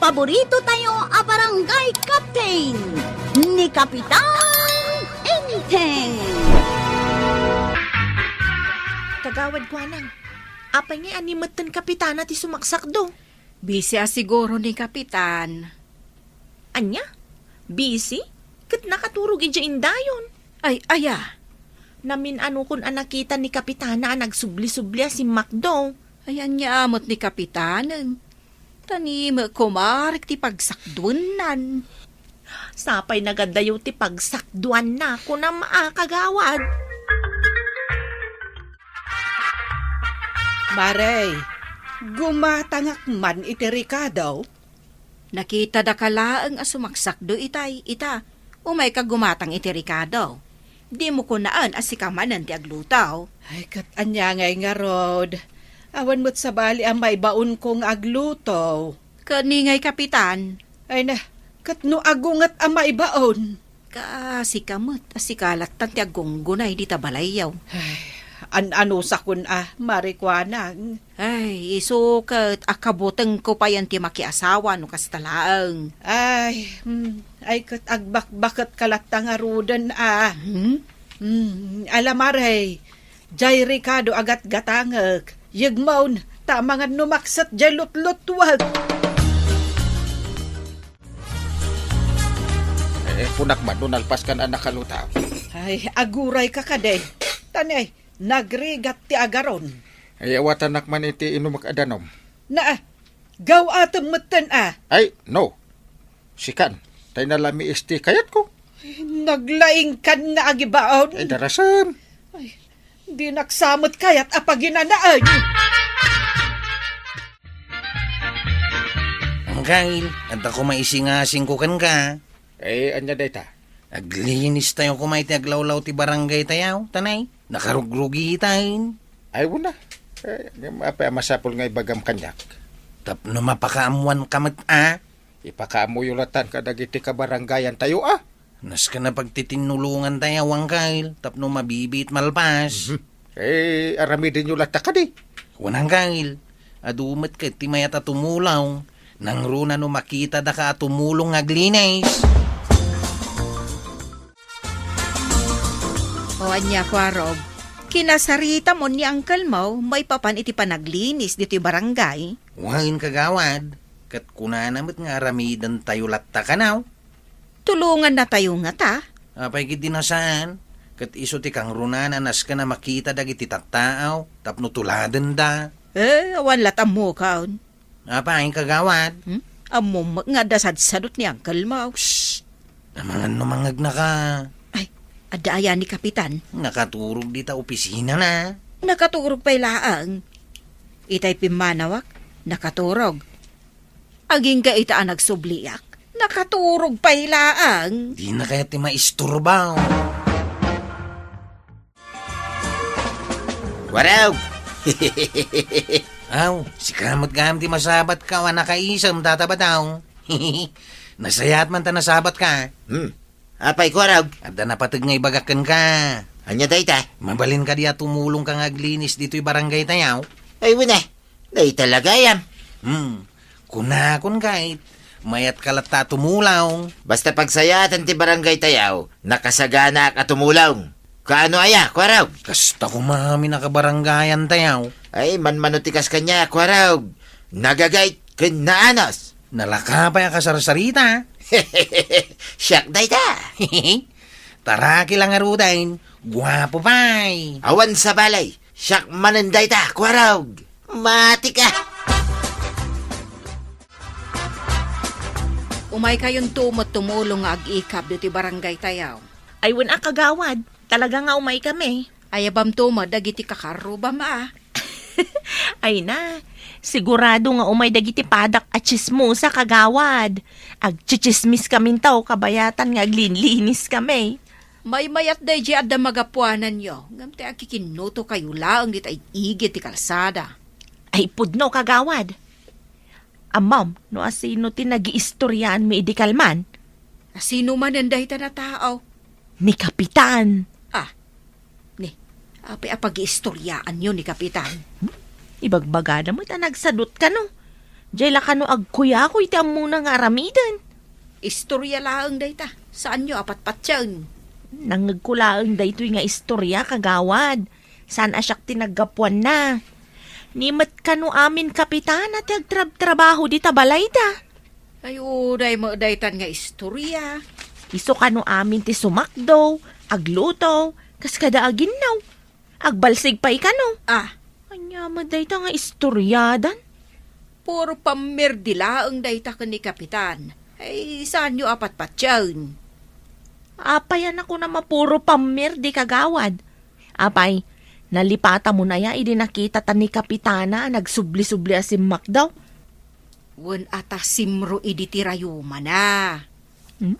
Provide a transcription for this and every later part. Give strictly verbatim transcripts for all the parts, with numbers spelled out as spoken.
Paborito tayo a barangay captain, ni Kapitan Enteng. Kagawad Kuanang, apay ngay a ni metten kapitana ti sumaksakdo? Busy a siguro ni Kapitan. Ania? Busy? Ket nakaturog idiay indayon. Ay, aya? Namin-anokon a nakita ni Kapitana a nagsubli-subli a simmakdo. Ay, ania met ni Kapitanen? Ta ni met kumarek ti pagsakduennan. Sapay nagadayo ti pagsakduanna, kunam a kagawad. Mare, gumatangak man iti rikado. Nakitada ka laeng a sumaksakdo itay, ita. Umayka gumatang iti rikado. Dimo kunaen a sika manen ti agluto. Ay, ket ania ngay ngarud? Awan met sabali a maibaonko nga agluto. Ket ni ngay, Kapitan? Ay na, ket no agunget a maibaon? Ka sika met a sika lattan ti aggunggunay dita balayyo. Ay, an-anusakon a, Mare Kuanang. Ay, isu ket a kabutengko payen ti makiasawa no kasta laeng. Ay, hmm, ay ket agbakbaket ka latta ngaruden a. Hmm? Hmm, ala Mare, jay rikado a gatgatangek. Yegmon, ta amangan no makset jay lutlutuek. Eh, kunak man no nalpas kan a nakalutaw. Ay, aguray ka kadi. Tanay, nagrigat ti agaron. Ay, awatanak man iti inumak a danom. Naa, gaw-atem metten a. Ay, no. Sikan, tay nalamiis ti kayatko. Ay, naglaingkan nga agibaon. Ay, darasem. Ay, dinak sa met kayat a paginanaen. Anggail, adda koma isingasingko kenka. Eh, ania dayta? Aglinis tayo koma iti aglawlaw ti barangay tayo, tanay. Nakarugrugitaen. Ay, wala. Eh, apay a masapul nga ibagam kaniak? Tapno mapakaammoan ka met a. Ipakaammoyo latan kadagiti kabarangayan tayo a. Nasken a pagtitinulongan tayo, Anggail, tapno mabibiit malpas. Mhm. Eh, aramidenyo latta kadi? Wen, Anggail, adu met ket ti mayat a tumulong. Nangruna no makitada ka a tumulong nga aglinis. O ania, Kuarog? Kinasarita mo ni Uncle Mau maipapan iti panaglinis ditoy barangay? Wen, kagawad. Ket kunana met nga aramiden tayo latta kanaw. Tulongan na tayo ngata. Apay ket di nasaan? Ket isu ti kangrunana nasken a makita dagiti tattaaw tapno tuladenda. Eh, awan lat ammokon. Apay, kagawad? Hmm? Ammom met nga adda sadsadot ni Uncle Mau. Psst! Amangan no mangngegna ka. Ay, adda aya ni Kapitan? Nakaturog dita opisina na. Nakaturog pay laeng. Itay pimmanawak, nakaturog. Agingga ita a nagsubliak, nakaturog pay laeng. Di na kaya ti maisturba. Waraw! Aw, sika met gayam ti masabat ka a nakaisem, Tata Bataw. Nasayaat man ta nasabat ka. Hmm. Apay, Kuarog? Adda napateg nga ibagak kenka. Ania dayta? Mabalin kadi a tumulong ka nga aglinis ditoy barangay tayaw? Ay, wen a. Dayta la gayam. Hmm. Kunakon kayat, mayat ka latta a tumulong. Basta pagsayaatan ti barangay tayaw, nakasaganaak a tumulong. Kaano aya, Kuarog? Kasta koma amin a kabarangayan tayaw. Ay, manmano ti kas kaniak, Kuarog. Nagagait ken naanos. Nalaka pay a kasarsarita. Siak dayta. Taraki la ngaruden, guapo pay. Awan sabali, siak manen dayta, Kuarog. Matika. Umaykayonto met tumulong nga ag-ikab ditoy barangay tayaw. Ay, wen a, kagawad. Talaga nga umaykami. Ayabamto met dagiti kakarrubam a. Ay na, sigurado nga umay dagiti padak a tsismosa, kagawad. Agtsitsismiskaminto kabayatan nga aglinliniskami. Maymayat daydiay adda magapuananyo, ngem ti akikinnutokayo laeng dita ig-igid ti kalsada. Ay, pudno, kagawad. Ammom no asino ti nagiistoriaanmi idi kalman? Asino manen dayta a tao? Ni Kapitan. Ah, ni, apay a pagiistoriaanyo ni Kapitan? Ibagbagana met a nagsadut kano. Jay la kano agkuyakoy ti ammona nga aramiden. Istoria laeng dayta. Saanyo a patpatien. Nangngegko laeng daytoy nga istoria, kagawad. Saan a siak ti naggapuanna. Ni met kano amin kapitana ti agtrabtrabaho dita balayda. Ay, uray met daytan nga istoria. Isu kano amin ti sumakdo, agluto, kas kada aginnaw. Agbalsig pay kano. Ah. Ania met dayta nga istoriadan? Puro pammirdi laeng dayta ken ni Kapitan. Ay, saanyo a patpatien? Apay a nakuna a puro pammirdi, kagawad? Apay, nalipatamon aya idi nakitata ni Kapitana a nagsubli-subli a simmakdaw? Wen a ta simro idi ti rayumana. Hmm?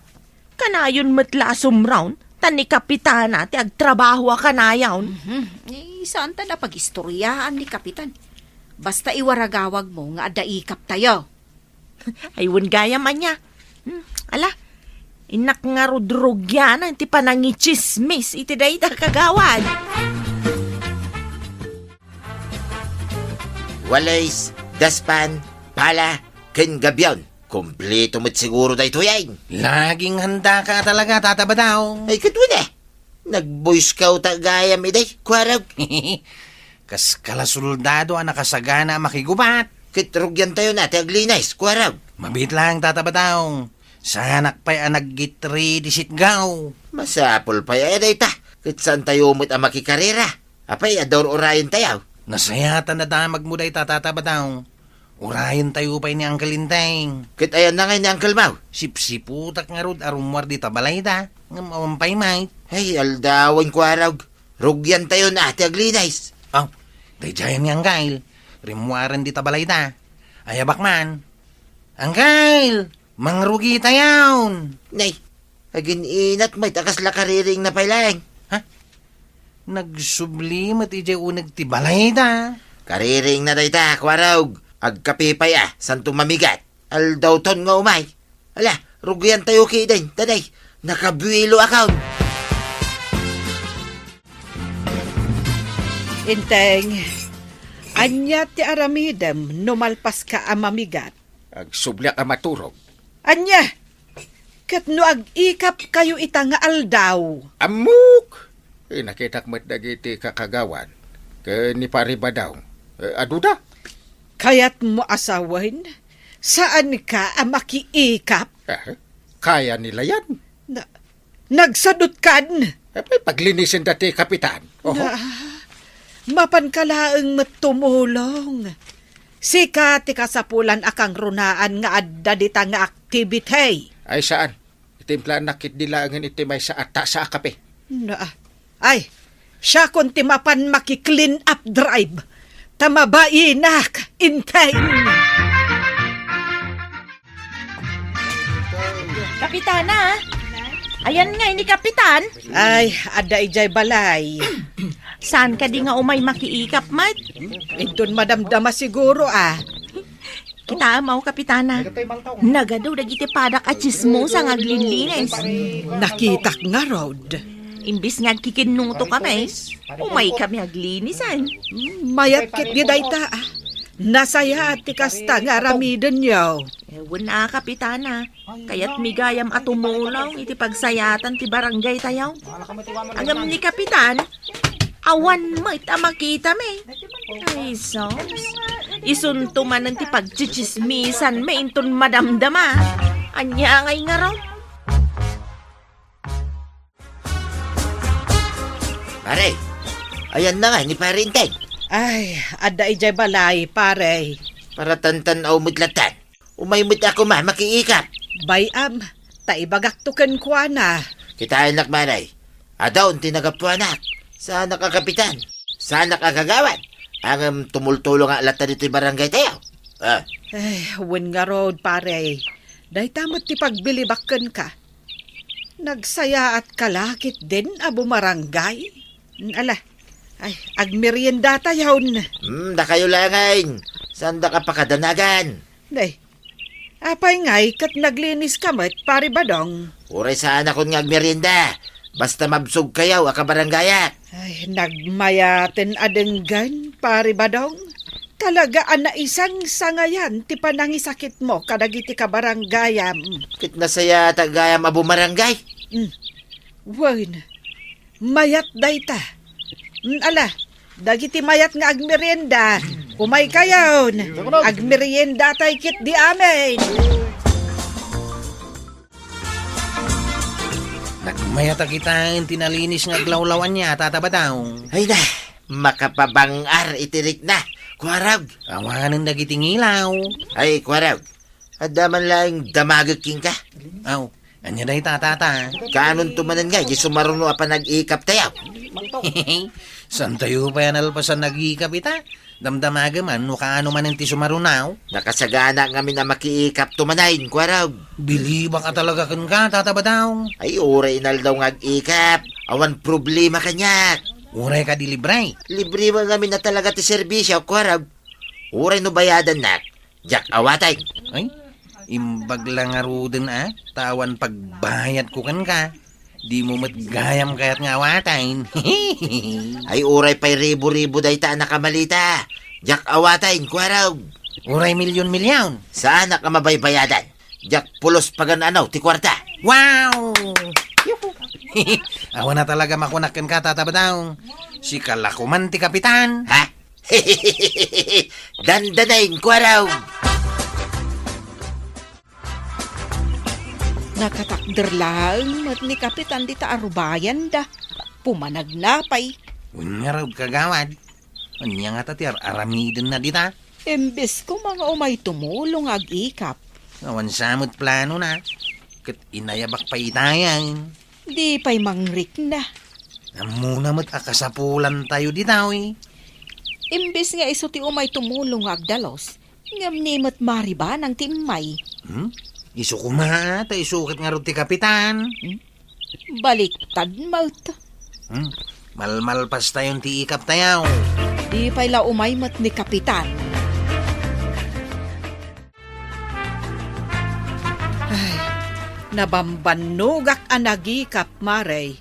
Kanayon met la a sumraon, ta ni Kapitana ti agtrabaho a kanayon. Mhm. Eh, saanta a pagistoriaan ni Kapitan. Basta iwaragawagmo nga adda ikaptayo. Ay, wen gayam ania. Hmm, ala, innak ngarud rugianan ti panangitsismis iti dayta, kagawad. Walis, daspan, pala, ken gabion. Kompleto met siguro daytoy, ay. Laging handaka talaga, Tata Badong. Ay, ket wen, eh. Nag-Boy Scout-ak gayam idi, kuarog. Kas kala soldado a nakasagana a makigubat. Ket rugiantayo na ti aglinis, kuarog. Mabiit lang, Tata Badong. Saanak pay a nag-get ready, sitgaw. Masapul pay aya dayta. Ket saantayo met a makikarera. Apay, adda ur-urayen tayo. Nasayaat a nadamagmo dayta, Tata Badong. Urayen tayo pay ni Uncle Enteng. Ket ayanna ngay ni Uncle Mau? Sipsiputak ngarud a rummuar dita balayda. Ngem awan pay met. Ay, aldawen, kuarog. Rugiantayo na ti aglinis. Aw, daydiayen ni Uncle. Rimmuaren dita balayda. Ayabak man. Uncle! Mangrugitayon! Nay, agin-inat met a kasla kariringna pay laeng. Ha? Nagsubli met idiay uneg ti balayda. Kariringna dayta, kuarog. Agkape pay a, saanto mamigat. Aldawton nga umay. Ala, rugiantayo ketdin, ta nay, nakabueloakon. Enteng, ania ti aramidem no malpaska a mamigat? Agsubliak a maturog. Ania? Ket no ag-ikapkayo ita nga aldaw? Ammok! Eh, nakitak met dagiti kakagawan ken ni Pari Badong. Eh, aduda? Kayatmo a sawen, saanka a makiikap? Eh, kaya ni la yan. Na, nagsadutkan? Apay, paglinisen dati, Kapitan. Oho. Na, mapanka laeng met tumulong. Sika ti kasapulan a kangrunaan nga adda dita nga activity. Ay, saan? Itimplaannak ketdi laengen iti maysa a tasa a kape. Na, ay, siakon ti mapan maki-clean up drive. Ta mabainak, Enteng. Kapitana, ayan ngay ni Kapitan. Ay, adda idiay balay. Saan kadi nga umay makiikap met? Inton madamdama siguro, ah. Kitaem, aw, Kapitana. Nagadu dagiti padak a tsismosa nga aglinlinis. Nakitak ngarud. Imbis nga agkikinnuto kami, umay kami aglinisan. Mayat ketdi dayta, ah. Nasayaat ti kasta nga aramidenyo. Eh, wen a, Kapitana. Kayatmi gayam a tumulong iti pagsayaatan ti barangay tayo. Ngem ni Kapitan, awan met a makitami. Ay, sus. Isunto manen ti pagtsitsismisanmi inton madamdama. Ania ngay ngarud? Pare, ayanna ngay ni Pare Enteng? Ay, adda idiay balay, pare. Para tantan-aw met latan. Umay met a koma makiikap. Bay-am, ta ibagakto kenkuana. Kitaennak, pare. Adaon ti nagapuanak. Saanak a kapitan. Saanak a kagawad. Ngem tumultulongak latta ditoy barangay tayo. Ah. Eh, wen ngarud, pare. Dayta met ti pagbilibak kenka. Nagsayaatka la ketdin a bumarangay? Ala, ay, agmeriendatayon. Hmm, dakayo laengen. Saandak a pakadanagan. Day, apay ngay ket nagliniska met, Pare Badong? Uray saanakon nga agmerienda. Basta mabsogkayo a kabarangayak. Ay, nagmayaten a denggen, Pare Badong. Talaga a naisangsangayan ti panangisakitmo kadagiti kabaranggayam. Ket nasayaat gayam a bumaranggay. Hmm. Wen, mayat dayta. Hmm, ala, dagiti mayat nga agmerienda, umaykayon. Agmeriendatay ketdi amin. Nagmayat a kitaen ti nalinis nga aglawlaw ania, Tata Badong. Ay na, makapabang-ar iti rikna, Kuarog. Awanen dagiti ngilaw. Ay, Kuarog, adda man laeng damagek kenka. Aw, ania dayta, Tata? Kaanonto manen nga, di sumaruno a panag-ikaptayo. Saantayo pay a nalpasan nag-ikap ita? Damdamagem no kaano manen ti sumarunaw? Nakasagana ngamin a makiikapto manen, Kuarog. Bilibak a talaga kenka, Tata Badong. Ay, uray inaldaw nga ag-ikap. Awan problema kaniak. Uray kadi libre. Libre man ngamin a talaga ti serbisyo, Kuarog. Uray no bayadannak, diak awaten. Ay, imbag la ngaruden a, ta awan pagbayadko kenka. Dimo met gayam kayat nga awaten. Ay, uray pay ribu-ribu dayta a nakamalita. Diak awaten, Kuarog. Uray milyon-milyon. Saanak a mabaybayadan. Diak pulos pagan-ano ti kuarta. Wow! Awan a talaga makunak kenka, Tata Badong. Sika la koman ti kapitan. Ha? Dandanen, Kuarog. Nakatakder laeng met ni Kapitan dita a rubayanda. Pumanagna pay. Wen ngarud, kagawad. Ania ngata ti ar-aramidenna dita? Imbes koma nga umay tumulong nga ag-ikap. Awan sa met planona. Ket inayabak pay itayan. Di pay mangrikna. Ammona met a kasapulantayo dita, oy. Imbes nga isu ti umay tumulong nga agdalus, ngem ni met maribanang ti immay. Hmm? Isu koma, ta isu ket ngarud ti kapitan. Hmm? Baliktad met. Hmm? Malmalpastayon ti ikaptayo. Di pay la umay met ni kapitan. Ay, nabambannogak a nagikap, Mare.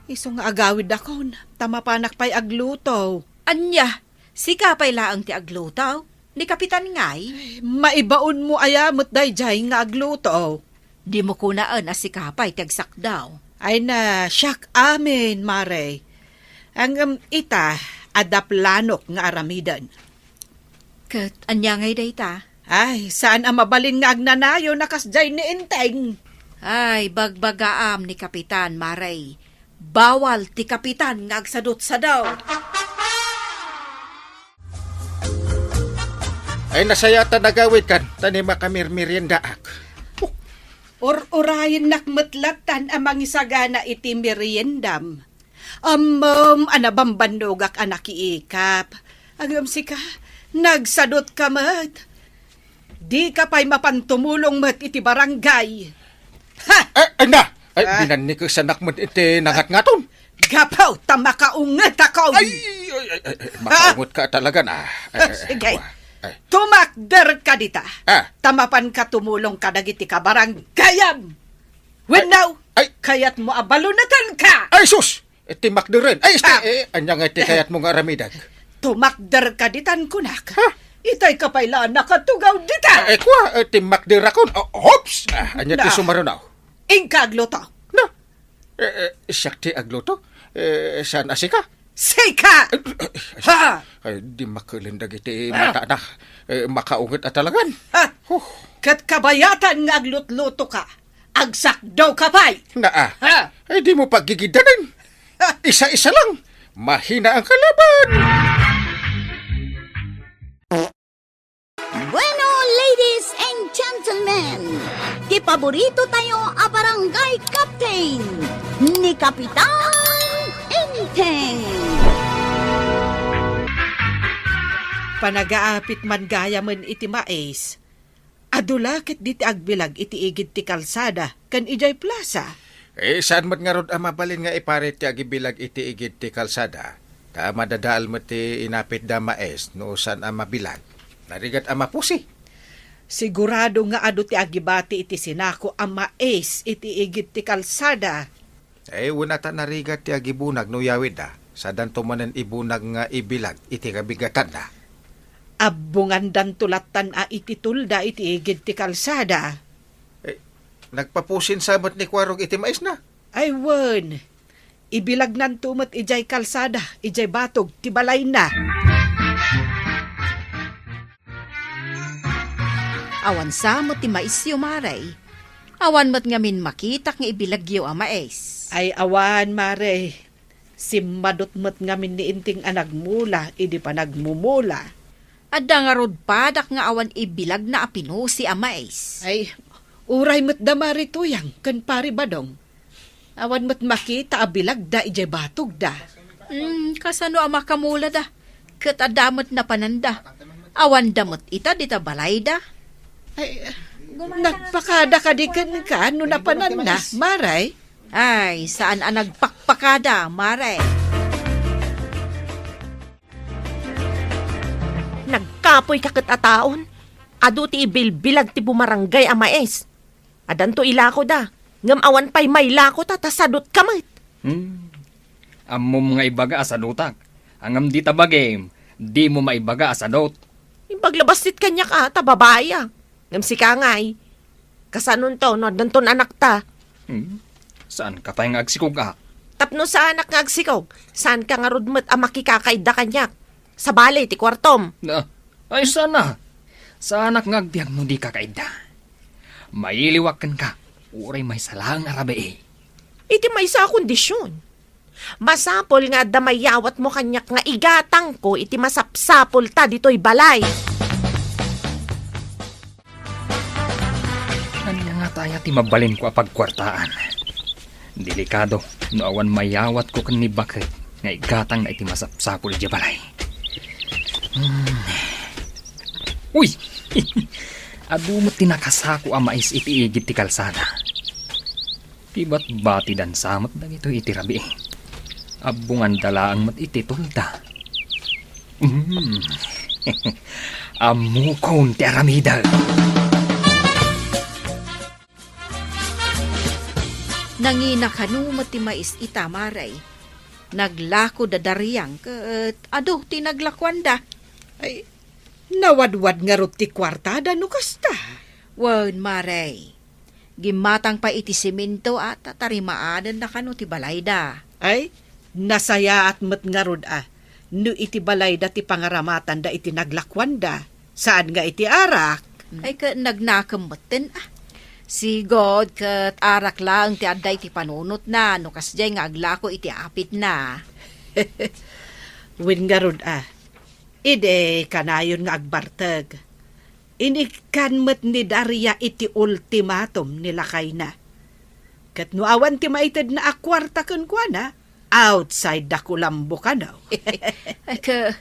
Isu nga agawidakon, ta mapanak pay agluto. Ania? Sika pay laeng ti agluto? Ni Kapitan ngay? Ay, maibaonmo aya met daydiay nga agluto? Dimo kunaen a sika pay ti agsakdaw. Ay na, siak amin, Mare. Ngem ita, adda planok nga aramiden. Ket ania ngay dayta? Ay, saan a mabalin nga agnanayon a kasdiay ni Enteng. Ay, bagbagaam ni Kapitan, Mare. Bawal ti Kapitan nga agsadutsado. Ay, nasayaat a nagawidkan, ta ni makamirmeriendaak. Ur-urayennak met lattan a mangisagana iti meriendam. Ammom a nabambannogak a nakiikap. Ngem sika, nagsadutka met. Dika pay mapan tumulong met iti barangay. Ha! Eh, ay na! Ay, ah, binannikesanak met iti nangatngaton. Gapu ta makaungetakon. Ay, ay, ay, ay, ay, makaungetka talaga na. Ay, ay, sige. Ay, ay. Tumakderka dita. Ah. Ta mapanka tumulong kadagiti kabarangayam. Wenno, ay, kayatmo a balunetenka? Ay, sus! Eh, timmakderen. Ay, sus, ah, eh, ania nga ti kayatmo nga aramidek? Tumakderka ditan kunak. Ha? Itay ka pay la a nakatugaw dita. Eh, eh, kua, eh, timmakderakon. Oh, oops! Ah, ania ti sumaruno? Inka agluto. Na? Eh, eh, siak ti agluto? Eh, saan a sika? Sika! Ay, ay, ay, ha! Ay, di makulen dagiti matana. Eh, makaunget a talagan. Ha! Huh. Ket kabayatan nga aglutlutoka, agsakdawka pay. Naa. Ha! Ay, di mo paggigidanen. Ha! Isa-isa lang. Mahina ang kalaban. Bueno, ladies and gentlemen, ti paborito tayo a barangay captain, ni Kapitan Enteng. Panagaapit man gayamen iti mais, adu la ket diti agbilag iti igid ti kalsada ken idiay plasa. Eh, saan met ngarud a mabalin nga iparit ti agibilag iti igid ti kalsada? Ta madadael met ti inapitda mais no saan a mabilag. Narigat a mapusi. Sigurado nga adu ti agibati iti sinako a mais iti igid ti kalsada. Eh, wen a ta narigat ti agibunag no yawidda, sadanto manen ibunag nga ibilag iti kabigatanna. Abbungandanto lattan a iti tolda iti igid ti kalsada. Eh, nagpapusin sa met ni Kuarog iti maisna? Ay wen, ibilagnanto met idiay kalsada, idiay batog ti balayna. Awan sa met ti maisyo, Mare. Awan met ngamin makitak nga ibilagyo a mais. Ay awan, Mare. Simmadut met ngamin ni Inting a nagmula idi panagmumula. Adda ngarud padak nga awan ibilagna a pinusi a mais. Ay, uray met da Mari Tuyang ken Pari Badong. Awan met makita a bilagda idiay batogda. Hmm, kasano a makamulada? Ket adda met napananda. Awanda met ita dita balayda. Ay, nagpakada kadi kenka no napananna, Mare? Ay, saan a nagpakpakada, Mare. Nagkapoyka ket a taon. Adu ti ibilbilag ti bumaranggay a mais. Addanto ilakoda, ngem awan pay mailako ta, ta sadutka met. Hmm. Ammom nga ibaga a sadutak. Ngem dita bagim, dimo maibaga a sadut. Imbag la bassit kaniak a, ta babai a. Ngem sika ngay, kasanonto no addanton anakta? Hmm. Saanka pay nga agsikog a? Tapno saanak nga agsikog, saanka ngarud met a makikakaidda kaniak. Sabali ti kuartom. Na, ay sana. Saanak nga agbiag no dika kaidda. Mailiwak kenka, uray maysa laeng a rabii. Iti maysa a kondisyon. Masapul nga adda mayawatmo kaniak nga igatangko iti masapsapulta ditoy balay. Ania ngata aya ti mabalinko a pagkuartaan? Delikado no awan mayawatko ken ni baket nga igatangna iti masapsapul idiay balay. Hmm. Uy! Adu met ti nakasako a mais iti igid ti kalsada. Pibatbatidan sa met dagitoy iti rabii. Abbunganda laeng met iti tolda. Mm. Ammokon ti aramidek. Nangina kano met ti mais ita, Mare. Naglako da Dariang ket adu ti naglakuanda. Ay, nawadwad ngarud ti kuartada no kasta? Wen, Mare. Gimmatang pay iti semento a ta tarimaanenna kano ti balayda. Ay, nasayaat met ngarud a no iti balayda ti pangaramatanda iti naglakuanda, saan nga iti arak. Ay, ket nagnakem metten a. Sigud ket arak laeng ti adda iti panunotna no kasdiay nga aglako iti apitna. Wen ngarud a, idi kanayon nga agbartek, inikkan met ni Daria iti ultimatum ni lakayna. Ket no awan ti maitedna a kuarta kenkuana, outside da kulambo kano. Ay, ket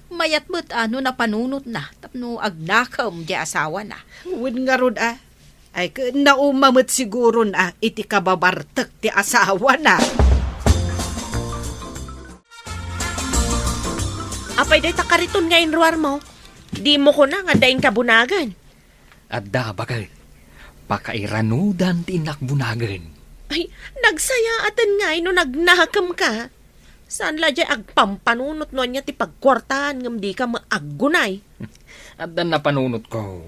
mayat met a no napanunotna tapno agnakem diay asawana. Wen ngarud a, ay, ket nauma met siguron a iti kababartek ti asawana. Apay dayta kariton nga inruarmo? Dimo kuna nga adda inka bunagen? Adda, baket. Pakairanudan ti innak bunagen. Ay, nagsayaaten ngay no nagnakemka. Saan la diay agpampanunot no ania ti pagkuartaan ngem dika met aggunay. Addan napanunotko.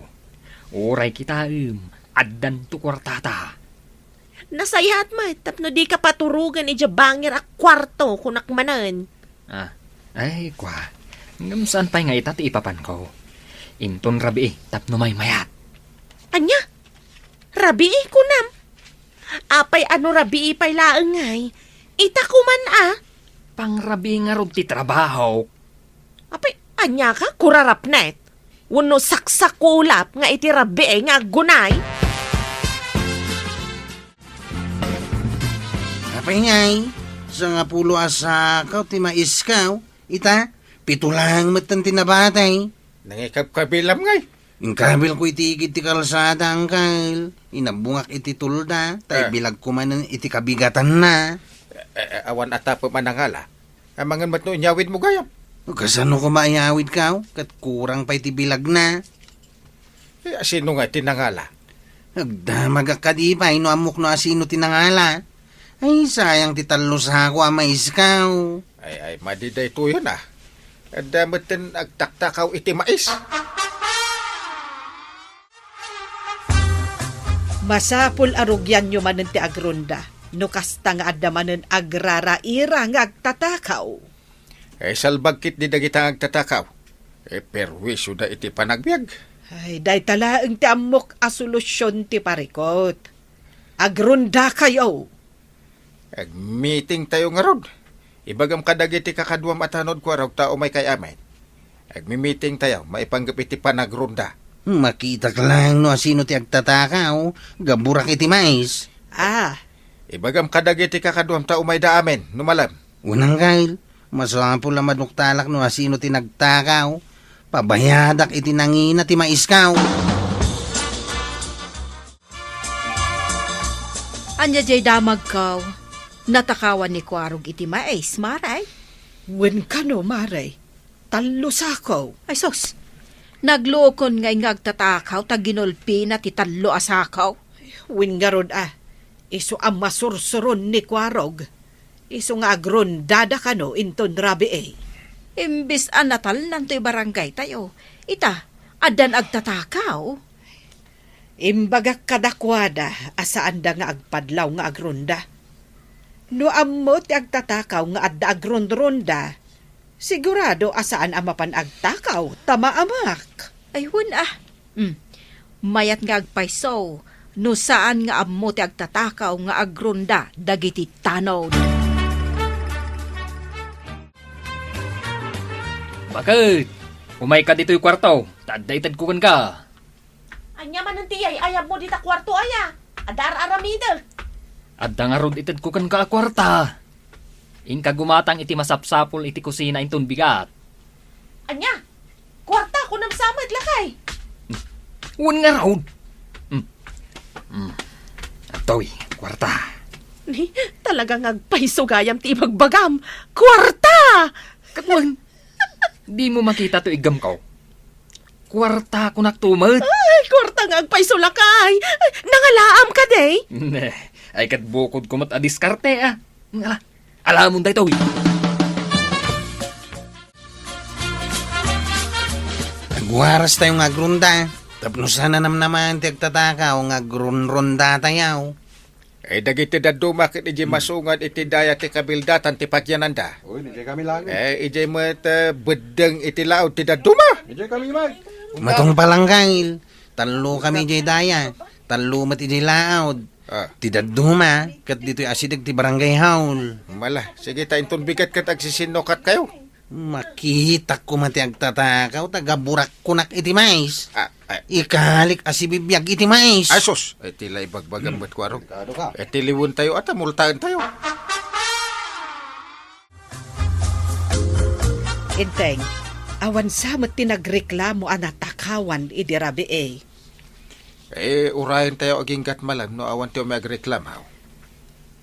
Uray kitaem, addanto kuartata. Nasayaat met tapno dika paturogen idiay bangir a kuarto, kunak manen. Ah, ay, kua. Ngem saan pay nga ita ti ipapanko. Inton rabii tapno maymayat. Ania? Rabii, kunam? Apay a no rabii pay laeng ngay? Ita koman a. Pangrabii ngarud ti trabaho. Apay, ania ka, kurarapnet? Wenno saksakulap nga iti rabii nga aggunay? Apay ngay, sangapulo a sako ti maisko. Ita, pito laeng metten ti nabatay. Nangikabkabilam ngay. Inkabilko iti igid ti kalsada, Angkel. Inabbungak iti tolda, ta Ah. ibilagko manen iti kabigatanna. Eh, eh, awan a tapem a nangala. Amangan met no inyawidmo gayam. Kasano koma ayawidko? Ket kurang pay ti bilagna. Eh, asino nga ti nangala? Agdamagak kadi pay no ammok no asino ti nangala. Ay, sayang ti tallo sako a maisko. Ay, ay, madi daytoyen a. Adda metten agtaktakaw iti mais. Masapul a rugianyo manen ti agronda, no kasta nga adda manen agraraira nga agtatakaw. Eh, salbag ketdi dagita nga agtatakaw. Eh, perwisyoda iti panagbiag. Ay, dayta laeng ti ammok a solusion ti parikut. Agrondakayo. Agmitingtayo ngarud. Ibagam kadagiti kakaduam a tanod, Kuarog, ta umaykay amin. Agmimitingtayo maipanggep iti panagronda. Makitak laeng no asino ti agtatakaw, gaburak iti mais. Ah. Ibagam kadagiti kakaduam ta umayda amin, no malem. Wen, Angkel, masapul a maduktalak no asino ti nagtakaw. Pabayadak iti nangina ti maiskaw. Ania jay damagkaw? Natakawan ni Kuarog iti mais, Mare? Wen kano, Mare. Tallo sako. Ay sus! Nagluokon nga agtatakaw ta ginulpina ti tallo a sako. Wen ngarud a, isu a masursuron ni Kuarog. Isu nga agrondada kano inton rabii. Imbes a natalnan toy barangay tayo, ita, addan agtatakaw. Imbagak kadakuada a saanda nga agpadlaw nga agronda. No ammo ti agtatakaw nga adda agronronda, sigurado a saan a mapan agtakaw ta maamak. Ay, wen a. Hmm. Mayat nga agpayso no saan nga ammo ti agtatakaw nga agronda dagiti tanod. Bakit? Umayka ditoy kuarto, ta adda itedko kenka. Ania manen ti iyay-ayabmo dita kuarto aya? Adda ar-aramidek. Adda ngarud itedko kenka a kuarta. Inka gumatang iti masapsapul iti kusina inton bigat. Ania? Kuarta, kunam sa met, lakay. Wen ngarud. Mm. Mm. Adtoy, kuarta. Ni, talaga nga agpayso gayam ti ibagbagam. Kuarta! Ket wen, dimo makita toy iggamko? Kuarta, kunak to met. Ay, kuarta nga agpayso, lakay. Ay, nangalaam kadi? Ne, ay ket bukodko met a diskarte, a. Ala, alamon daytoy. Agwaras tayo nga agronda. Tapno saan a namnamaen ti agtatakaw nga agronronda tayo. Ay, dagiti dadduma ket idiay masungad iti daya ti kabildatan ti pagyananda. Uy, idiay kami langit. Eh, idiay met, eh, beddeng iti laud ti dadduma. Idiay kami met. Matungpal, Angkel. Tallo kami idiay daya. Tallo met idiay laud. Ah. Ti dadduma, ket ditoy asideg ti barangay hall. Mala, sige ta inton bigat ket agsisinnukat kayo. Makitak koma ti agtatakaw, ta gaburak kunak iti mais. Ah, ah. Ikalik a sibibiag iti mais. Ay, sus! Ay, ti la ibagbagam met, Kuarog. Delikado ka. Eh, tiliwen tayo, ata multaen tayo. Inteng, awan sa met ti nagreklamo a natakawan idi rabii. Eh, urayen tayo aginggat malam no awan ti umay agreklamo.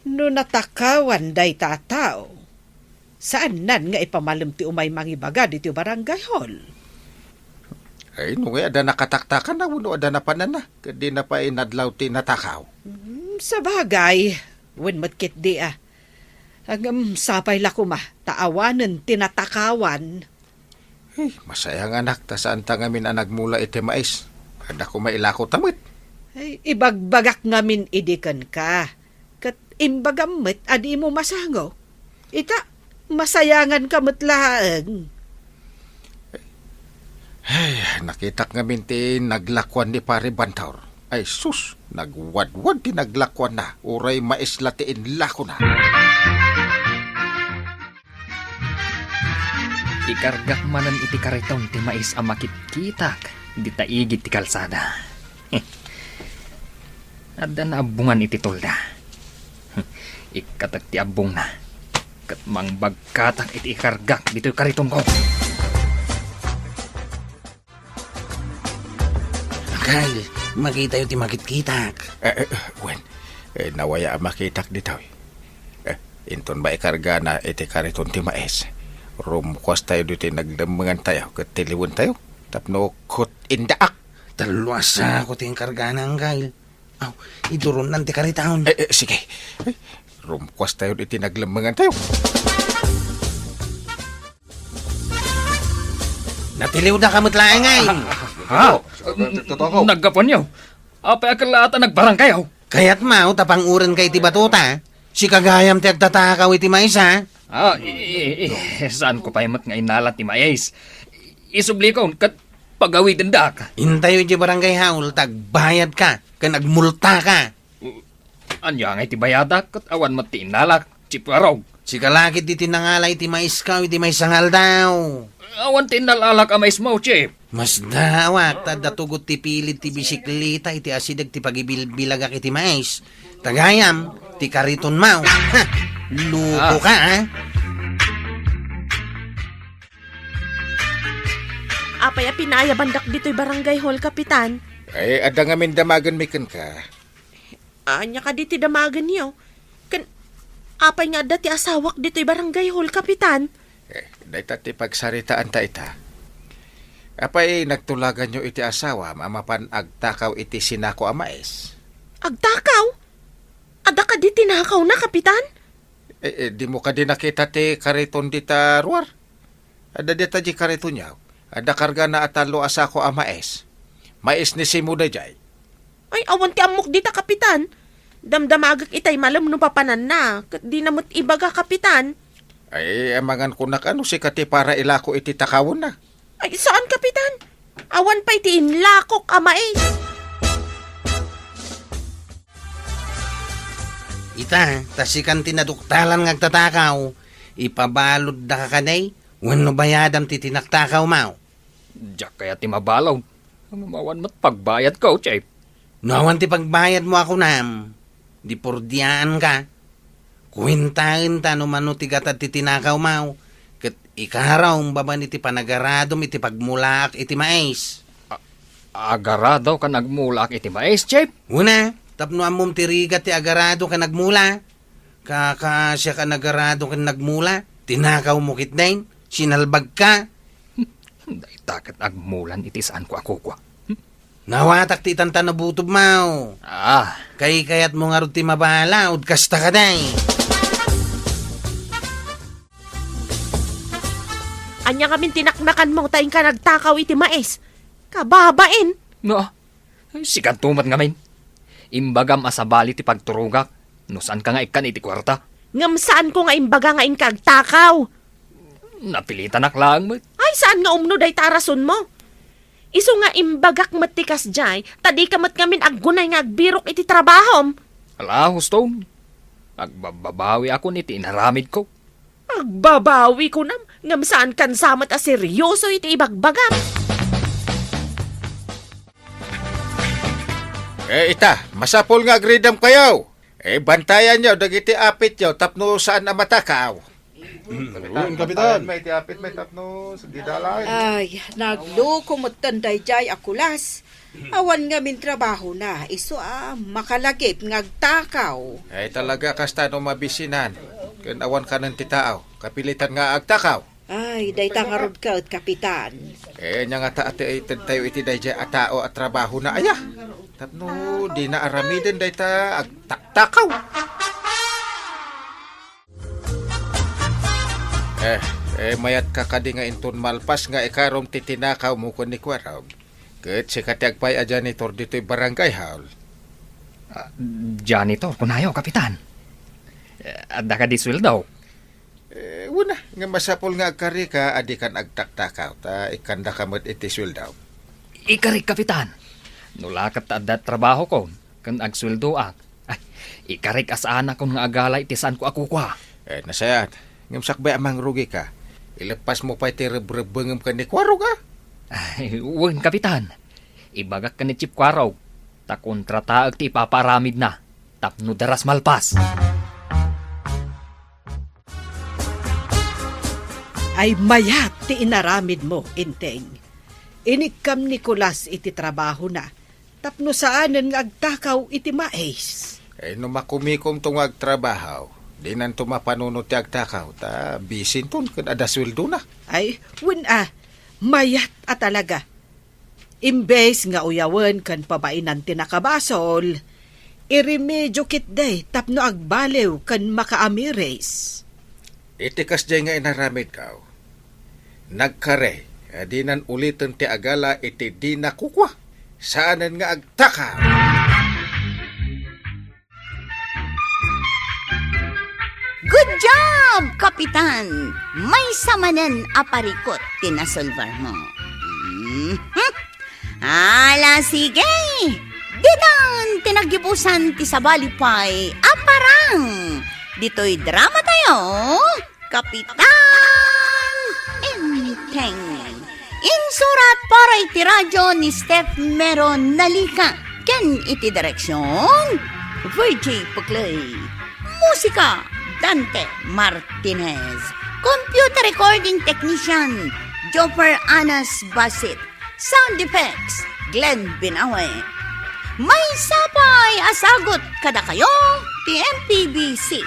No natakawan dayta a tao, saannan nga ipamalem ti umay mangibaga ditoy barangay hall. Ay, no nga adda nakataktakan na, wenno adda napananna, ket di na pay nadlaw ti natakaw. Hmm, sabagay, wen met ketdi a. Ngem sapay la koma, ta awanen ti natakawan. Ay, masayanganak, ta saanta ngamin a nagmula iti mais. Adda koma ilako ta met. Ay, ibagbagak ngamin idi kenka. Ket imbagam met a dimo masango. Ita, masayanganka met laeng. Ay, nakitak ngamin ti naglakuan ni Pare Bantor. Ay sus, nagwadwad ti naglakuanna, uray mais la ti inlakona. Ikargak manen iti kariton ti mais a makitkitak dita igid ti kalsada. Adda naabbongan iti tolda. Ikkatak ti abbongna, ket mangbagkatak iti ikargak ditoy karitonko. Kyle, makitayo ti makitkitak. Eh, eh, eh, wen, eh, nawaya a makitak ditoy. Eh, inton maikargana iti kariton ti mais, rumkuas tayo ditoy naglemmengan tayo ket tiliwen tayo tapno ket indaak. Tallo a sako ti inkargana, Kyle. Aw, iduronnan ti kariton. Eh, eh, sige. Eh, rumkuas tayo iti naglemmengan tayo. Natiliwda ka met laeng, ay. Ha? Totoo. Naggapuanyo? Apay a kellaat a nagbaranggayaw? Kayatmo ta pangurenka iti batota? Sika gayam ti agtatakaw iti mais, a? Ah, i-, i-, i-, saanko pay met nga inala ti mais. Isublikon ket pagawidendak. Intayo idiay barangay hall ta agbayadka ken agmultaka. Ania ngay ti bayadak ket awan met ti innalak, Chief Warog? Sika la ketdi ti nangala iti maiska iti maysa nga aldaw. Awan ti innalalak a maismo, Chief. Masdaawak ta adda tugot ti pilid ti bisikleta iti asideg ti pagibilbilagak iti mais. Ta gayam, ti karitonmo. Ha! Loko ka, a? Apay a pinayabandak ditoy barangay hall, Kapitan? Ay, adda ngamin damagenmi kenka. Ania kadi ti damagenyo? Ken apay nga adda ti asawak ditoy barangay hall, Kapitan? Eh, dayta ti pagsaritaanta ita. Apay nagtulaganyo iti asawam a mapan agtakaw iti sinako a mais? Agtakaw? Adda kadi tinakawna, Kapitan? Eh, eh, dimo kadi nakita ti kariton dita ruar? Adda dita di karitonyo. Adda kargana a tallo a sako a mais. Mais ni Simo daydiay. Ay, awan ti ammok dita, Kapitan. Damdamagek itay malem no papananna, ket dina met ibaga, Kapitan. Ay, amangan kunak a no sika ti para ilako iti takawenna. Ay, saan, Kapitan. Awan pay ti inlakok a mais. Ita, ta sikan ti naduktalan nga agtatakaw, ipabaloddaka kadi, wenno bayadam ti tinaktakawmo? Diak kayat ti mabalod. Ngem awan met pagbayadko, Chief. No awan ti pagbayadmo a kunam, di purdiaanka. Kuentaenta no mano ti gatad ti tinakawmo, ket ikarom babaen iti panagaradom iti pagmulaak iti mais. A-, agarado ken agmulaak iti mais, Chief? Una, tapno ammom ti rigat ti agarado ken agmula. Ka-, kaasiak a nagarado ken nagmula, tinakawmo ketdin, sinalbagka. Dayta ket agmulan iti saanko a kukua. Nawatak ti itan ta nabutobmo. Ah. Kaykayatmo ngarud ti mabalaod, kasta kadi. Ania ngamin ti naknakanmo ta inka nagtakaw iti mais? Kababain! No, sikanto met ngamin. Imbagam a sabali ti pagturogak no saanka nga ikkan iti kuarta. Ngem saanko nga imbaga nga inka agtakaw. Napilitanak laeng met. Ay, saan nga umno dayta a rasonmo? Isu nga imbagak met ti kasdiay, ta dika met ngamin aggunay nga agbirok iti trabahom. Ala, Houston. Agbabbabawiakon iti inaramidko. Agbabawi kunam, ngem saankan sa met a serioso iti ibagbagam. Eh, ita, masapul nga agridamkayo. Eh, bantayanyo dagiti apityo tapno saan a matakaw. Kapitan, Kapitan. Bantayan met iti apit met tapno dida laeng. Ay, nagloko metten daydiay a kulas. Awan ngamin trabahona, isu a makalagip nga agtakaw. Ay, talaga kasta no mabisinan. Ken awan kanen ti tao, kapilitan nga agtakaw. Ay, dayta ngarud ket, Kapitan. Eh, ania ngata ti itedtayo iti daydiay a tao a trabahona, aya? Tapno dina aramiden dayta agtaktakaw. Eh, eh, mayatka kadi nga inton malpas nga ikarom ti tinakawmo ken ni Kuarog? Ket sika ti agpay a janitor ditoy barangay hall. Ah, janitor, kunayo, Kapitan. Eh, adda kadi sueldo? Eh, una, nga masapul nga agkarika a dikan agtaktakaw, ta ikkandaka met iti sueldo. Ikarik, Kapitan. No la ket ta adda trabahokon, ken agsueldoak, ay, ikarik a saanakon nga agala iti saanko a kukua. Eh, nasayaat. Ngem sakbay a mangrugika, ileppasmo pay ti rebrebbengem ken ni Kuarog, a? Ay, wen, Kapitan. Ibagak ken ni Chief Kuarog, ta kontrataek ti ipapaaramidna tapno daras malpas. Ay, mayat ti inaramidmo, Enteng. Inikkam ni Kulas iti trabahona tapno saanen nga agtakaw iti mais. Eh, no makumikomto nga agtrabaho, dinanto mapanunot ti agtakaw, ta bisinton ken adda sueldona. Ay, wen a, mayat a talaga. Imbes nga uyawen ken pabainan ti nakabasol, iremedio ketdi tapno agbaliw ken makaamiris. Iti kasdiay nga inaramidko, nagkari Adinan uliten ti agala iti dina kukua. Saanen nga agtaka. Good job, Kapitan! Maysa manen a parikut ti nasolbar mo. Mhm. Ala, sige! Ditan ti naggibusan ti sabali pay a parang ditoy drama tayo, Kapitan Enteng. Insurat para iti radio ni Steph Mero Nalica ken iti direksyon, Virgie Puclay. Musika, Dante Martinez. Computer recording technician, Joffer Anas Basit. Sound effects, Glenn Binawe. Maysa pay a sagut kadakayo ti M P B C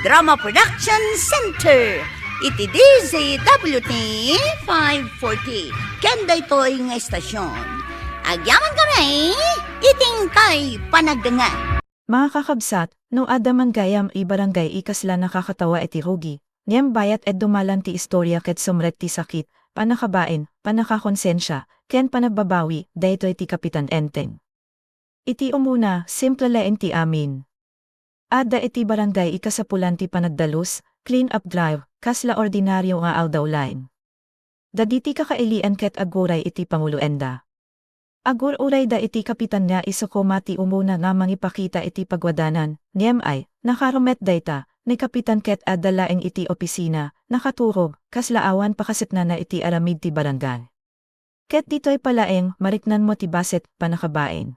Drama Production Center iti D Z W T five forty ken daytoy nga estasyon. Agyaman kami iti inkay panagdengngeg. Mga kakabsat, no adda man gayam a barangay a kasla nakakatawa iti rugi, ngem bayat a dumalan ti istorya ket sumrek ti sakit, pannakabain, pannakakonsensia, ken panagbabawi, daytoy ti Kapitan Enteng. Iti umuna, simple laeng ti amin. Adda iti barangay a kasapulan ti panagdalus, clean up drive, kasla ordinaryo nga aldaw laeng. Dagiti kakailian ket aguray iti panguloenda. Agur-urayda iti kapitan nga isu koma ti umuna nga mangipakita iti pagwadanan, ngem ay, nakarumet dayta, ni kapitan ket adda laeng iti opisina, nakaturog, kasla awan pakaseknana iti aramid ti barangay. Ket ditoy pay laeng, mariknanmo ti bassit, pannakabain.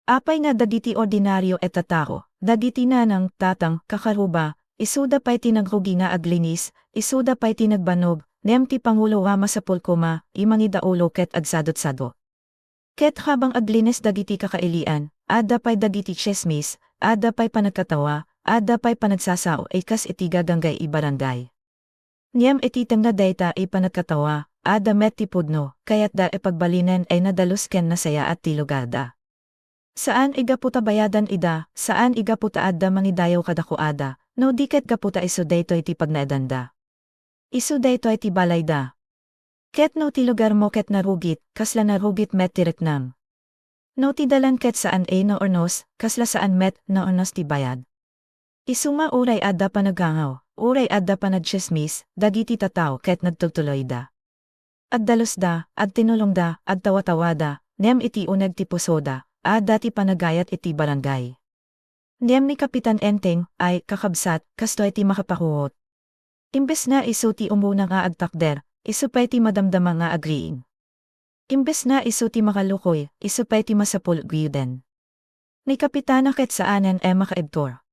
Apay nga dagiti ordinaryo a tattao, dagiti nanang, tatang, kakaruba, isuda pay ti nagrugi nga aglinis, isuda pay ti nagbannog, ngem ti pangulo nga masapul koma, a mangidaulo ket agsadutsadut. Ket habang aglinis dagiti kakailian, adda pay dagiti tsismis, adda pay panagkatawa, adda pay panagsasao a kas iti gaganggay a barangay. Ngem iti tengnga dayta a panagkatawa, adda met ti pudno, kayatda a pagbalinen a nadalus ken nasayaat ti lugarda. Saan a gapu ta bayadan ida, saan a gapu ta adda mangidayaw kadakuada, no di ket gapu ta isu daytoy ti pagnaedanda. Isu daytoy ti balayda. Ket no ti lugarmo ket narugit, kasla narugit met ti riknam. No ti dalan ket saan a naurnos, kasla saan met naurnos ti bayad. Isu nga uray adda panaggangaw, uray adda panagtsismis, dagiti tattao ket nagtultuloyda. Agdalusda, agtinulongda, agtawatawada, ngem iti uneg ti pusoda, adda ti panagayat iti barangay. Ngem ni Kapitan Enteng, ay, kakabsat, kastoy ti makapahuot. Imbes nga isu ti umuna nga agtakder, isu pay ti madamdama nga agriing. Imbes nga isu ti makalukoy, isu pay ti masapul a guyuden. Ni Kapitana ket saanen a makaibtur.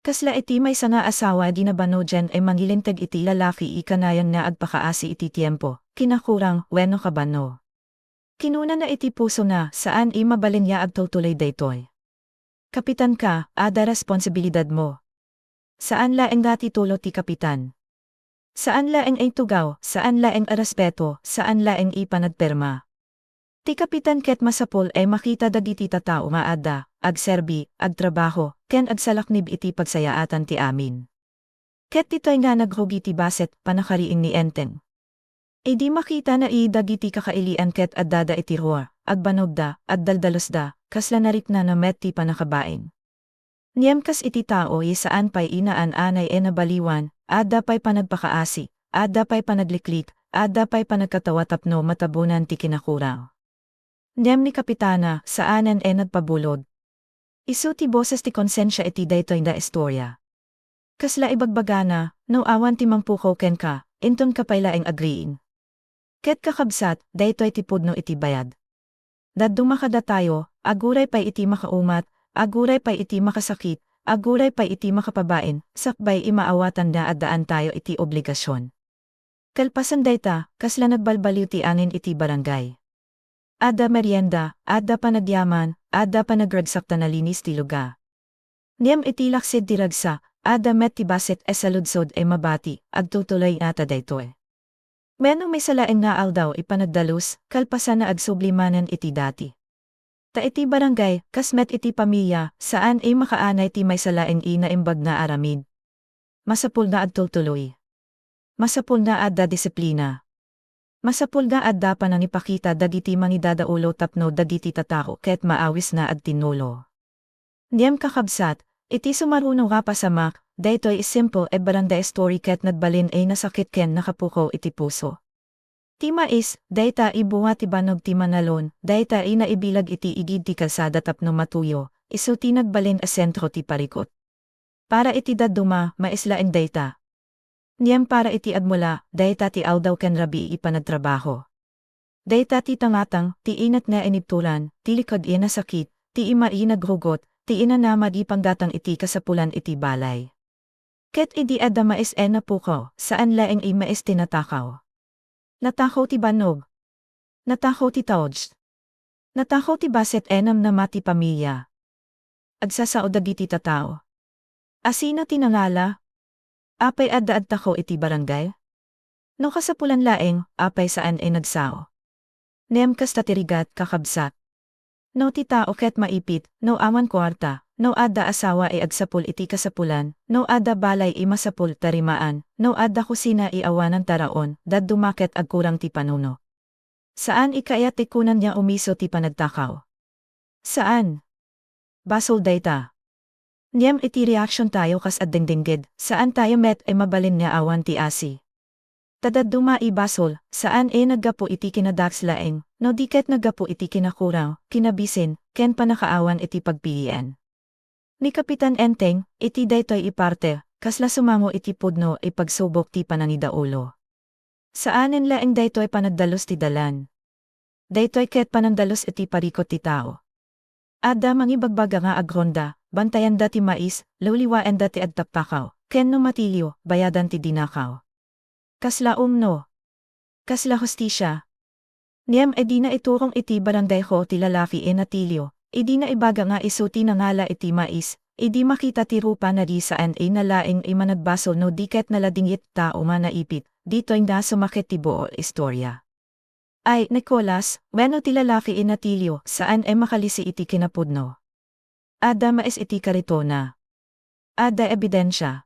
Kasla iti maysa nga asawa a di nabannogen a mangilinteg iti lalaki a kanayon nga agpakaasi iti tiempo, kinakurang, wenno kabanno. Kinunana iti pusona, saan a mabalin nga agtultuloy daytoy. Kapitan ka, adda responsibilidadmo. Saan laeng nga titulo ti kapitan. Saan laeng a tugaw, saan laeng a respeto, saan laeng a panagpirma. Ti kapitan ket masapul a makita dagiti tattao nga adda, agserbi, agtrabaho, ken agsalaknib iti pagsayaatan ti amin. Ket ditoy nga nagrugi ti bassit, pannakariing ni Enteng. Idi makitana a dagiti kakailian ket addada iti rua, agbanogda, agdaldalusda, kasla nariknana met ti pannakabain. Ngem kas iti tao a saan pay a naan-anay a nabaliwan, adda pay panagpakaasi, adda pay panagliklik, adda pay panagkatawa tapno matabunan ti kinakurang. Ngem ni Kapitana, saanen a nagpabulod. Isu ti boses ti konsensia iti daytoy nga istorya. Kasla ibagbagana, no awan ti mangpukaw kenka, intonka pay laeng agriing. Ket kakabsat, daytoy ti pudno iti bayad. Dadduma kadatayo, aguray pay iti makaumat, aguray pay iti makasakit, aguray pay iti makapabain, sakbay a maawatan nga addaantayo iti obligasion. Kalpasan dayta, kasla nagbalbaliw ti angin iti barangay. Adda merienda, adda panagyaman, adda panagragsak ta nalinis ti lugar. Ngem iti laksid ti ragsak, adda met ti bassit a saludsod a mabati, agtultuloy ngata daytoy. Wenno maysa laeng nga aldaw a panagdalus, kalpasanna agsubli manen iti dati. Ta iti barangay, kas met iti pamilya, saan a makaanay ti maysa laeng a naimbag nga aramid. Masapul nga agtultuloy. Masapul nga adda disiplina. Masapul nga adda panangipakita dagiti mangidadaulo tapno dagiti tattao ket maawisna agtinnulo. Ngem kakabsat, iti sumaruno nga pasamak, daytoy a simple a barangay story ket nagbalin a nasakit ken nakapukaw iti puso. Ti mais, dayta a bunga ti bannog ti manalon, dayta a naibilag iti igid ti kalsada tapno matuyo, isu ti nagbalin a sentro ti parikut. Para iti dadduma, mais laeng dayta. Ngem para iti agmula, dayta ti aldaw ken rabii a panagtrabaho. Dayta ti tangatang, ti inat nga inibturan, ti likod a nasakit, ti ima a nagrugot, ti inanama a panggatang iti kasapulan iti balay. Ket idi adda mais a napukaw, saan laeng a mais ti natakaw. Natakaw ti bannog. Natakaw ti touch. Natakaw ti bassit a namnama ti pamilya. Agsasao dagiti tattao. Asino ti nangala? Apay adda agtakaw iti barangay? No kasapulan laeng, apay saan a nagsao? Ngem kasta ti rigat, kakabsat. No ti tao ket maipit, no awan kuarta, no adda asawa a agsapul iti kasapulan, no adda balay a masapul a tarimaan, no adda kusina a awanan taraon, dadduma ket agkurang ti panuno. Saan a kayat ti kunana nga umisu ti panagtakaw. Saan. Basol dayta. Ngem iti reaksiontayo kas agdengdengngeg, saantayo met a mabalin nga awan ti asi. Ta dadduma a basol, saan a naggapu iti kinadakes laeng, no di ket naggapu iti kinakurang, kinabisin, ken pannakaawan iti pagpilian. Ni Kapitan Enteng, iti daytoy a parte, kasla sumango iti pudno a pagsubok ti panangidaulo. Saanen laeng daytoy panagdalus ti dalan. Daytoy ket panagdalus iti parikut ti tao. Adda mangibagbaga nga agronda, bantayanda ti mais, liwliwaenda ti agtaptakaw, ken no matilio, bayadan ti dinakaw. Kasla umno. Kasla hustisia. Ngem idi naiturong iti barangay hall ti lalaki a natilio, idi naibaga nga isu ti nangala iti mais, idi makita ti rupana di saan a nalaing a managbasol no di ket naladingit tao nga naipit, ditoy nga sumakit ti buo a istorya. Ay, Nicolas, wenno ti lalaki a natilio, saan a makalisi iti kinapudno. Adda mais iti karitona. Adda ebidensia.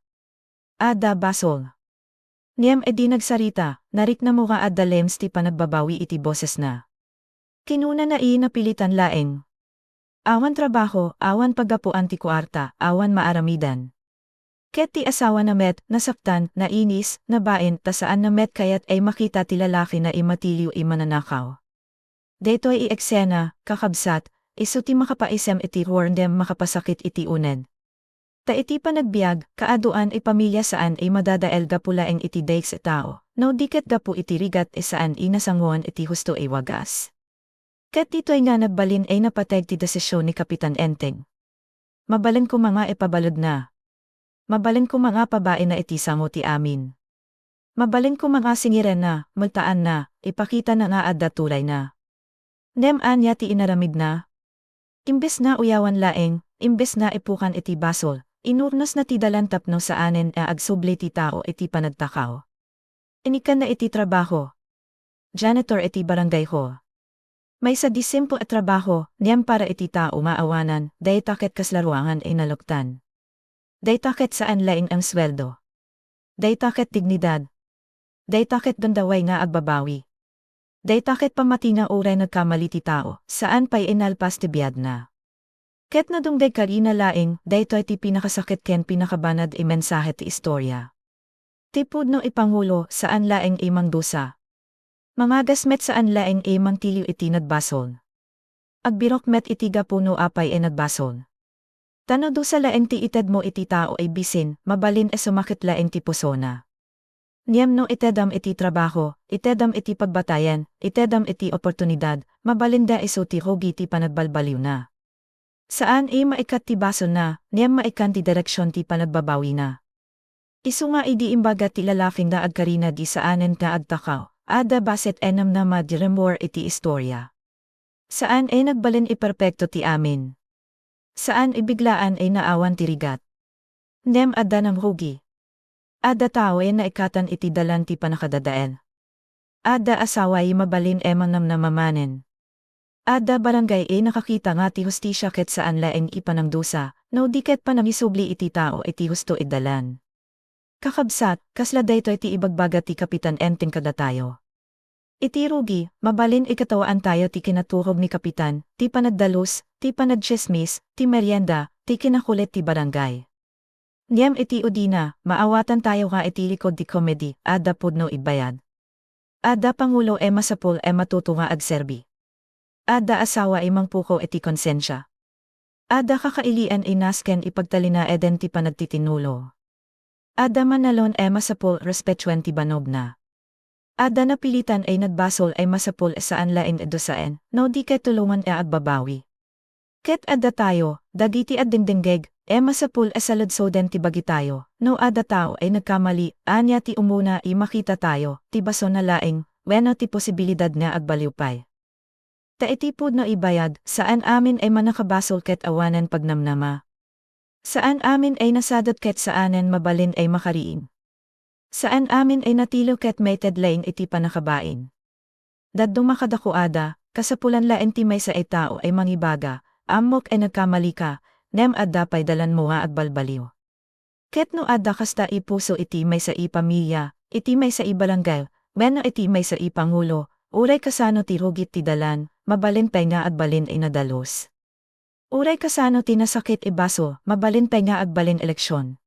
Adda basol. Ngem idi nagsarita, nariknamo nga adda lems ti panagbabawi iti bosesna. Kinunana a napilitan laeng. Awan trabaho, awan paggapuan ti kuarta, awan maaramidan. Ket ti asawana met, nasaktan, nainis, nabain, ta saanna met kayat a makita ti lalakina a matilio a mananakaw. Daytoy a eksena, kakabsat, isu ti makapaisem iti ruar ngem makapasakit iti uneg. Ta iti panagbiag, kaaduan a pamilya saan a madadael gapu laeng iti dakes a tao, no di ket gapu iti rigat a saan a nasangoan iti husto a wagas. Ket ditoy nga nagbalin a napateg ti desisyon ni Kapitan Enteng. Mabalin koma nga ipabalegna. Mabalin koma nga pabaina iti sango ti amin. Mabalin koma nga singirenna, multaanna, ipakitana nga adda turayna. Ngem ania ti inaramidna? Imbes nga uyawan laeng, imbes nga ipukan iti basol, inurnosna ti dalan tapno saanen a agsubli ti tao iti panagtakaw. Inikkanna iti trabaho. Janitor iti barangay hall. Maysa di simple a trabaho, ngem para iti tao nga awanan, dayta ket kasla ruangan a naluktan. Dayta ket saan laeng a sueldo. Dayta ket dignidad. Dayta ket gundaway nga agbabawi. Dayta ket pammati nga uray nagkamali ti tao, saan pay a nalpas ti biagna. Ket no dumngeg karina laeng, daytoy ti pinakasakit ken pinakabanag a mensahe ti istorya. Ti pudno a pangulo, saan laeng a mangdusa. Mangagas met saan laeng a mangtilio iti nagbasol. Agbirok met iti gapu no apay a nagbasol. Ta no dusa laeng ti itedmo iti tao a bisin, mabalin a sumakit laeng ti pusona. Ngem no itedam iti trabaho, itedam iti pagbatayan, itedam iti oportunidad, mabalin nga isu ti rugi ti panagbalbaliwna. Saan a maikkat ti basolna, ngem maikkan ti direksion ti panagbabawina. Isu nga idi imbaga ti lalaki nga agkarina di saanen nga agtakaw, adda bassit a namnama ti rumor iti istorya. Saan a nagbalin a perpekto ti amin. Saan a biglaan a naawan ti rigat. Ngem adda nangrugi. Adda tao a naikkatan iti dalan ti pannakadadael. Adda asawa a mabalin a mannamnama manen. Adda barangay a nakakita nga ti hustisia ket saan laeng a panangdusa, no di ket panangisubli iti tao iti husto a dalan. Kakabsat, kasla daytoy ti ibagbaga ti Kapitan Enteng kadatayo. Iti rugi, mabalin ikatawaantayo ti kinaturog ni Kapitan, ti panagdalus, ti panagtsismis, ti merienda, ti kinakulit ti barangay. Ngem iti udina, maawatantayo nga iti likod ti komedi, adda pudno ibayag. Adda pangulo a masapul a matuto nga agserbi. Adda asawa a mangpukaw iti konsensia. Adda kakailian a nasken ipagtalinaeden ti panagtitinulog. Adda manalon a masapul a respetuen ti banogna. Adda napilitan a nagbasol a masapul a saan laeng a dusaen, no di ket tulongan a agbabawi. Ket adda tayo, dagiti agdengdengngeg, a masapul a saludsoden ti bagitayo, no adda tao a nagkamali, ania ti umuna a makitatayo, ti basona laeng, wenno ti posibilidad nga agbaliw pay. Ta iti pudno ibayag, saan amin a mannakabasol ket awanen pagnamnama. Saan amin a nasadat ket saanen mabalin a makariing. Saan amin a natiliw ket maited laeng iti pannakabain. Dadduma kadakuada, kasapulan laeng ti maysa a tao a mangibaga, ammok a nagkamali ka, ngem adda pay dalanmo nga agbalbaliw. Ket no adda kasta a puso iti maysa a pamilia, iti maysa a barangay, wenno iti maysa a pangulo, uray kasano ti rugi ti dalan, mabalin pay nga agbalin a nadalus. Uray kasano ti nasakit a basol, mabalin pay nga agbalin a leksion.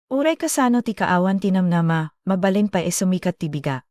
Uray kasano ti kaawan ti namnama, mabalin pay a sumikat ti bigat.